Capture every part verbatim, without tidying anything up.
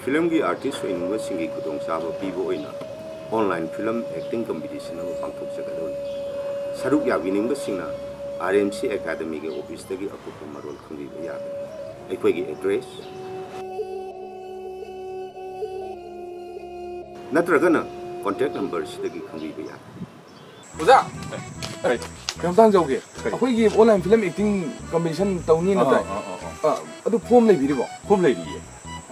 ꯐꯤꯂꯝꯒꯤ ꯑꯥꯔꯇꯤꯁ ꯑꯣꯏꯅꯤꯡꯕꯁꯤꯡꯒꯤ ꯈꯨꯗꯣꯡꯆꯥꯕ ꯄꯤꯕ ꯑꯣꯏꯅ ꯑꯣꯟꯂꯥꯏꯟ ꯐꯤꯂꯝ ꯑꯦꯛꯇꯤꯡ ꯀꯝꯄꯤꯇꯤꯁꯟ ꯑꯃ ꯄꯥꯡꯊꯣꯛꯆꯒꯗꯕꯅꯤ꯫ ꯁꯔꯨꯛ ꯌꯥꯕꯤꯅꯤꯡꯕꯁꯤꯡꯅ ꯑꯥꯔ ꯑꯦꯝ ꯁꯤ ꯑꯦꯀꯥꯗꯃꯤꯒꯤ ꯑꯣꯐꯤꯁꯇꯒꯤ ꯑꯀꯨꯞꯄ ꯃꯔꯣꯜ ꯈꯪꯕꯤꯕ ꯌꯥꯒꯅꯤ꯫ ꯑꯩꯈꯣꯏꯒꯤ ꯑꯦꯗ꯭ꯔꯦꯁ ꯅꯠꯇ꯭ꯔꯒꯅ ꯀꯣꯟꯇꯦꯛ ꯅꯝꯕꯔꯁꯤꯗꯒꯤ ꯈꯪꯕꯤꯕ ꯌꯥꯒꯅꯤ꯫ ꯑꯣꯖꯥ, ꯀꯩꯅꯣꯝꯇ ꯍꯪꯖꯍꯧꯒꯦ꯫ ꯑꯩꯈꯣꯏꯒꯤ ꯑꯣꯟꯂꯥꯏꯟ ꯐꯤꯂꯝ ꯑꯦꯛꯇꯤꯡ ꯀꯝꯄꯤꯇꯤꯁꯟ ꯇꯧꯅꯤꯅ ꯇꯥꯏ꯫ ꯑꯥ, ꯑꯗꯨ ꯐꯣꯝ ꯂꯩꯕꯤꯔꯤꯕꯣ? ꯐꯣꯝ ꯂꯩꯔꯤꯌꯦ꯫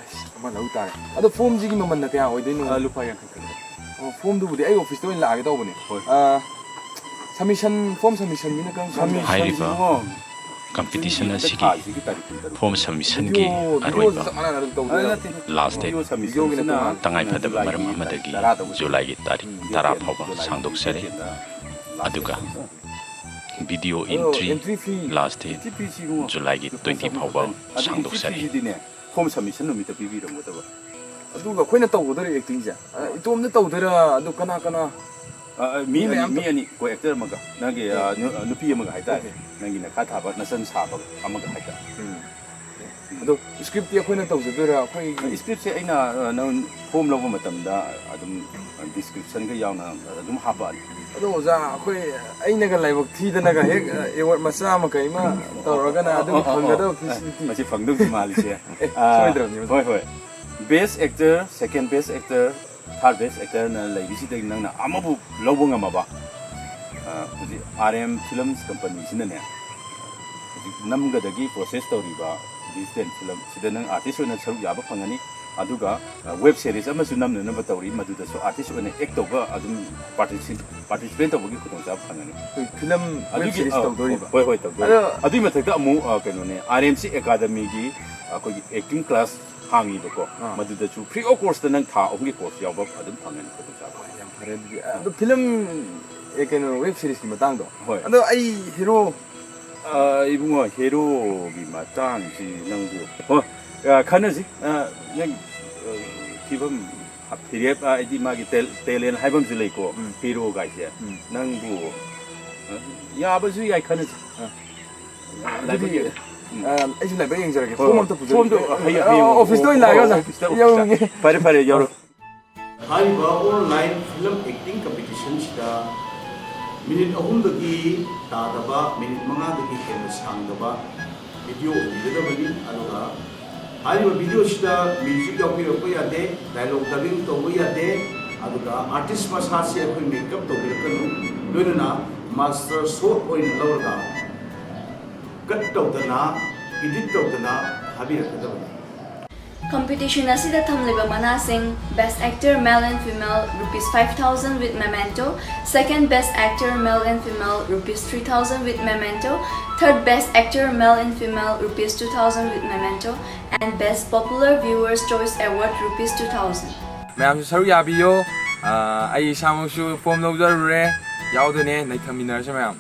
ꯑꯁ, ꯑꯃ ꯂꯧ ꯇꯥꯔꯦ꯫ ꯑꯗꯣ ꯐꯣꯝꯁꯤꯒꯤ ꯃꯃꯜꯅ ꯀꯌꯥ ꯑꯣꯏꯗꯣꯏꯅꯣ? ꯑꯥ, ꯂꯨꯄꯥ ꯌꯥꯡꯈꯩ ꯈꯛꯇ꯫ ꯑꯣ, ꯐꯣꯝꯗꯨꯕꯨꯗꯤ ꯑꯩ ꯑꯣꯐꯤꯁꯇ ꯑꯣꯏꯅ ꯂꯥꯛꯑꯒꯦ ꯇꯧꯕꯅꯦ꯫ ꯍꯣꯏ꯫ ꯑꯥ, ꯁꯕꯃꯤꯁꯟ, ꯐꯣꯝ ꯁꯕꯃꯤꯁꯟꯒꯤꯅ ꯀꯔꯝ ꯀꯥꯟꯗ? ꯁꯕꯃꯤꯁꯟꯁꯤꯕꯨ ꯀꯝꯄꯤꯇꯤꯁꯟ ꯍꯧꯖꯤꯛ ꯑꯁꯤꯒꯤ ꯊꯥꯁꯤꯒꯤ ꯇꯥꯔꯤꯛ ꯀꯨꯟꯇꯔꯨꯛ꯫ ꯐꯣꯝ ꯁꯕꯃꯤꯁꯟꯒꯤ ꯚꯤꯗꯤꯑꯣ, ꯚꯤꯗꯤꯑꯣꯁꯦ ꯑꯔꯣꯏꯕ ꯆꯞ ꯃꯥꯟꯅꯅ ꯑꯗꯨꯝ ꯑ, ꯇꯧꯗꯣꯏꯔꯣ? ꯅꯠꯇꯦ, ꯅꯠꯇꯦ꯫ ꯂꯥꯁ ꯗꯦꯠ ꯚꯤꯗꯤꯑꯣ ꯁꯕꯃꯤꯁꯟꯁꯤꯅ ꯇꯉꯥꯏ ꯐꯗꯕ ꯃꯔꯝ ꯖꯨꯂꯥꯏꯒꯤ ꯑꯃꯗꯒꯤ ꯇꯔꯥꯗ ꯑꯣꯏꯗꯣꯏꯅꯤ꯫ ꯖꯨꯂꯥꯏꯒꯤ ꯇꯥꯔꯤꯛ ꯎꯝ, ꯇꯔꯥ ꯗꯦꯠ ꯐꯥꯎꯕ ꯖꯨꯂꯥꯏꯒꯤ ꯁꯥꯡꯗꯣꯛꯆꯔꯤ꯫ ꯗꯦꯠ ꯇꯦꯟꯗ ꯂꯥꯁ ꯑꯗꯨꯒ ꯗꯦꯠ ꯑꯣꯏꯗꯣꯏꯅꯤ꯫ ꯚꯤꯗꯤꯑꯣ ꯑꯗꯣ ꯑꯦꯟꯇ꯭ꯔꯤ ꯑꯦꯟꯇ꯭ꯔꯤ ꯐꯤ? ꯂꯥꯁ ꯗꯦꯠ ꯑꯦꯟꯇ꯭ꯔꯤ ꯐꯤꯁꯤ ꯏꯕꯨꯡꯉꯣ, ꯖꯨꯂꯥꯏꯒꯤ ꯂꯨꯄꯥ ꯇ꯭ꯋꯦꯟꯇꯤ ꯆꯍꯨꯝ ꯐꯥꯎꯕ ꯈꯛꯇꯅꯤ꯫ ꯑꯗꯨ ꯑꯦꯟꯇ꯭ꯔꯤ ꯁꯥꯡꯗꯣꯛꯆꯔꯤ꯫ ꯐꯤꯁꯤꯗꯤꯅꯦ, ꯐꯣꯝ ꯁꯕꯃꯤꯁꯟ ꯅꯨꯃꯤꯠꯇ ꯄꯤꯕꯤꯔꯝꯒꯗꯕ꯫ ꯑꯗꯨꯒ ꯑꯩꯈꯣꯏꯅ ꯇꯧꯒꯗꯧꯔꯤ ꯑꯦꯛꯇꯤꯡꯁꯦ, ꯑ, ꯏꯇꯣꯝꯇ ꯇꯧꯗꯣꯏꯔꯥ? ꯑꯗꯨ ꯀꯅꯥ ꯀꯅꯥ? ꯑ, ꯑ, ꯃꯤ ꯃꯤ ꯑꯅꯤ, ꯃꯌꯥꯝ ꯃꯤ ꯑꯅꯤ, ꯀꯣ ꯑꯦꯛꯇꯔ ꯑꯃꯒ, ꯅꯪꯒꯤ, ꯑ, ꯅꯨ-, ꯑ, ꯅꯨꯄꯤ ꯑꯃꯒ ꯍꯥꯏꯇꯥꯔꯦ꯫ ꯑꯣꯀꯦ꯫ ꯅꯪꯒꯤ ꯅꯈꯥ ꯊꯥꯕ ꯅꯆꯟ ꯁꯥꯕ ꯑꯃꯒ ꯍꯥꯏꯇꯥꯔꯦ꯫ ꯑꯗꯣ ꯁ꯭ꯀ꯭ꯔꯤꯞꯇꯤ ꯑꯩꯈꯣꯏꯅ ꯇꯧꯖꯗꯣꯏꯔꯥ? ꯑꯩꯈꯣꯏꯒꯤ ꯁ꯭ꯀ꯭ꯔꯤꯞꯁꯦ ꯑꯩꯅ, ꯑ, ꯅꯪ ꯐꯣꯝ ꯂꯧꯕ ꯃꯇꯝꯗ ꯑꯗꯨꯝ, ꯑ, ꯗꯤꯁꯀ꯭ꯔꯤꯞꯁꯟꯒ ꯌꯥꯎꯅ ꯑꯗꯨꯝ ꯍꯥꯞꯄꯛꯑꯅꯤ꯫ ꯑꯗꯣ ꯑꯣꯖꯥ, ꯑꯩꯈꯣꯏ, ꯑꯩꯅꯒ ꯂꯥꯏꯕꯛ ꯊꯤꯗꯅꯒ ꯍꯦꯛ ꯑꯦꯋꯥꯔꯗ ꯃꯆꯥ ꯑꯃ ꯀꯩ ꯑꯃ ꯇꯧꯔꯒꯅ ꯑꯗꯨꯒꯤ ꯑ, ꯑ, ꯑ, ꯐꯪꯒꯗꯕ ꯑ, ꯐꯦꯁꯤꯂꯤꯇꯤ? ꯃꯁꯤ ꯐꯪꯗꯧꯁꯤ ꯃꯥꯜꯂꯤꯁꯦ꯫ ꯑꯦ, ꯑ, ꯁꯣꯏꯗ꯭ꯔꯕꯅꯤ, ꯑꯣꯖꯥ꯫ ꯍꯣꯏ, ꯍꯣꯏ꯫ ꯕꯦꯁ ꯑꯦꯛꯇꯔ, ꯁꯦꯀꯦꯟ ꯕꯦꯁ ꯑꯦꯛꯇꯔ, ꯊꯥꯔꯠ ꯕꯦꯁ ꯑꯦꯛꯇꯔꯅ ꯂꯩꯔꯤꯁꯤꯗꯒꯤ ꯅꯪꯅ ꯑꯃꯕꯨ ꯂꯧꯕ ꯉꯝꯃꯕ, ꯑ, ꯍꯧꯖꯤꯛ ꯑꯥꯔ ꯑꯦꯝ ꯐꯤꯂꯝꯁ ꯀꯝꯄꯅꯤꯁꯤꯅꯅꯦ, ꯍꯧꯖꯤꯛ ꯅꯝꯒꯗꯒꯤ ꯄ꯭ꯔꯣꯁꯦꯁ ꯇꯧꯔꯤꯕ ꯗꯤꯖꯤꯇꯦꯜ ꯐꯤꯂꯝ ꯁꯤꯗ ꯅꯪ ꯑꯥꯔꯇꯤꯁ ꯑꯣꯏꯅ ꯁꯔꯨꯛ ꯌꯥꯕ ꯐꯪꯒꯅꯤ꯫ ꯑꯗꯨꯒ, ꯑ, ꯋꯦꯕ ꯁꯦꯔꯤꯁ ꯑꯃꯁꯨ ꯅꯝꯅꯅꯕ ꯇꯧꯔꯤ, ꯃꯗꯨꯗꯁꯨ ꯑꯥꯔꯇꯤꯁ ꯑꯣꯏꯅ ꯑꯦꯛ ꯇꯧꯕ ꯑꯗꯨꯝ ꯄꯥꯔꯇꯤꯁꯤ-, ꯄꯥꯔꯇꯤꯁꯤꯄꯦꯠ ꯇꯧꯕꯒꯤ ꯈꯨꯗꯣꯡꯆꯥꯕ ꯐꯪꯒꯅꯤ꯫ ꯑꯩꯈꯣꯏ ꯐꯤꯂꯝ ꯋꯦꯕ ꯑꯗꯨꯒꯤ, ꯁꯦꯔꯤꯁ ꯑ, ꯇꯧꯗꯣꯔꯤꯕ? ꯍꯣꯏ, ꯍꯣꯏ, ꯇꯧꯗꯣꯔꯤ꯫ ꯑꯗꯣ ꯑꯗꯨꯒꯤ ꯃꯊꯛꯇ ꯑꯃꯨꯛ, ꯑ, ꯀꯩꯅꯣꯅꯦ, ꯑꯥꯔ ꯑꯦꯝ ꯁꯤ ꯑꯦꯀꯥꯗꯃꯤꯒꯤ ꯑꯩꯈꯣꯏꯒꯤ ꯑꯦꯛꯇꯤꯡ ꯀ꯭ꯂꯥꯁ ꯍꯥꯡꯉꯤꯕꯀꯣ, ꯑꯥ꯫ ꯃꯗꯨꯗꯁꯨ ꯐ꯭ꯔꯤ ꯑꯣꯐ ꯀꯣꯔꯁꯇ ꯅꯪ ꯊꯥ ꯑꯍꯨꯝꯒꯤ ꯀꯣꯔꯁ ꯌꯥꯎꯕ ꯑꯗꯨꯝ ꯐꯪꯒꯅꯤ ꯈꯨꯗꯣꯡꯆꯥꯕ꯫ ꯌꯥꯝ ꯐꯔꯦ ꯑꯗꯨꯗꯤ꯫ ꯑꯗꯣ ꯐꯤꯂꯝ, ꯑꯦ, ꯀꯩꯅꯣ, ꯋꯦꯕ ꯁꯦꯔꯤꯁꯀꯤ ꯃꯇꯥꯡꯗꯣ? ꯍꯣꯏ꯫ ꯑꯗꯣ ꯑꯩ ꯍꯤꯔꯣ ꯑ, ꯏꯕꯨꯡꯉꯣ, ꯍꯦꯔꯣꯒꯤ ꯃꯇꯥꯡꯁꯤ ꯅꯪꯕꯨ, ꯍꯣꯏ, ꯑ, ꯈꯟꯅꯁꯤ꯫ ꯑ, ꯅꯪ, ꯑ, ꯐꯤꯕꯝ, ꯐꯤꯔꯦꯞ, ꯑ, ꯍꯥꯏꯗꯤ ꯃꯥꯒꯤ ꯇꯦꯜ-, ꯇꯦꯂꯦꯟ ꯍꯥꯏꯕ ꯑꯃꯁꯨ ꯂꯩꯀꯣ, ꯎꯝ꯫ ꯍꯦꯔꯣꯒꯥꯏꯁꯦ꯫ ꯎꯝ꯫ ꯅꯪꯕꯨ, ꯑ, ꯌꯥꯕꯁꯨ ꯌꯥꯏ, ꯈꯟꯅꯁꯤ꯫ ꯑ꯫ ꯂꯥꯏꯕꯛ ꯑꯗꯨꯗꯤ ꯌꯦꯡꯉꯨ꯫ ꯑꯩꯁꯨ ꯂꯥꯏꯕꯛ ꯌꯦꯡꯖꯔꯒꯦ꯫ ꯍꯣꯏ, ꯐꯣꯝ ꯍꯣꯏ꯫ ꯑꯝꯇ ꯐꯣꯝꯗꯣ ꯄꯨꯖꯔꯒꯦ꯫ ꯍꯌꯦꯡ, ꯑ, ꯍꯌꯦꯡ ꯑꯣꯐꯤꯁꯇ ꯑꯣꯏꯅ ꯂꯥꯛꯑꯒ ꯑꯣ, ꯑꯣꯖꯥ꯫ ꯑꯣꯐꯤꯁꯇ, ꯑꯣꯐꯤꯁꯇ꯫ ꯌꯧꯔꯝꯒꯦ꯫ ꯐꯔꯦ, ꯐꯔꯦ, ꯌꯧꯔꯣ꯫ ꯍꯥꯏꯔꯤꯕ ꯑꯣꯟꯂꯥꯏꯟ ꯐꯤꯂꯝ ꯑꯦꯛꯇꯤꯡ ꯀꯝꯄꯤꯇꯤꯁꯟꯁꯤꯗ ꯃꯤꯅꯤꯠ ꯑꯍꯨꯝꯗꯒꯤ ꯇꯥꯗꯕ, ꯃꯤꯅꯤꯠ ꯃꯉꯥꯗꯒꯤ ꯍꯦꯟꯅ ꯁꯥꯡꯗꯕ ꯚꯤꯗꯤꯑꯣ ꯑꯣꯏꯕꯤꯒꯗꯕꯅꯤ꯫ ꯑꯗꯨꯒ ꯍꯥꯏꯔꯤꯕ ꯚꯤꯗꯤꯑꯣꯁꯤꯗ ꯃ꯭ꯌꯨꯖꯤꯛ ꯌꯥꯎꯕꯤꯔꯛꯄ ꯌꯥꯗꯦ, ꯗꯥꯏꯂꯣꯛ ꯗꯕꯤꯡ ꯇꯧꯕ ꯌꯥꯗꯦ꯫ ꯑꯗꯨꯒ ꯑꯥꯔꯇꯤꯁ ꯃꯁꯥꯁꯤ ꯑꯩꯈꯣꯏ ꯃꯦꯀꯞ ꯇꯧꯕꯤꯔꯛꯀꯅꯨ꯫ ꯂꯣꯏꯅꯅ ꯃꯥꯁꯇꯔ ꯁꯣꯠ ꯑꯣꯏꯅ ꯂꯧꯔꯒ ꯀꯠ ꯇꯧꯗꯅ, ꯏꯗꯤꯠ ꯇꯧꯗꯅ ꯊꯥꯕꯤꯔꯛꯀꯗꯕꯅꯤ꯫ ꯀꯝꯄꯤꯇꯤꯁꯟ ꯑꯁꯤꯗ ꯊꯝꯂꯤꯕ ꯃꯅꯥꯁꯤꯡ: Best Actor Male and Female, rupees five thousand with memento. Second Best Actor Male and Female, rupees three thousand with memento. Third Best Actor Male and Female, rupees two thousand with memento. And Best Popular Viewers Choice Award, rupees two thousand. ꯃꯌꯥꯝꯁꯨ ꯁꯔꯨꯛ ꯌꯥꯕꯤꯌꯣ꯫ ꯑꯥ, ꯑꯩ ꯏꯁꯥꯃꯛꯁꯨ form ꯂꯧꯖꯔꯨꯔꯦ, ꯌꯥꯎꯗꯣꯏꯅꯦ, ꯅꯩꯊꯃꯤꯟꯅꯔꯁꯦ ꯃꯌꯥꯝ꯫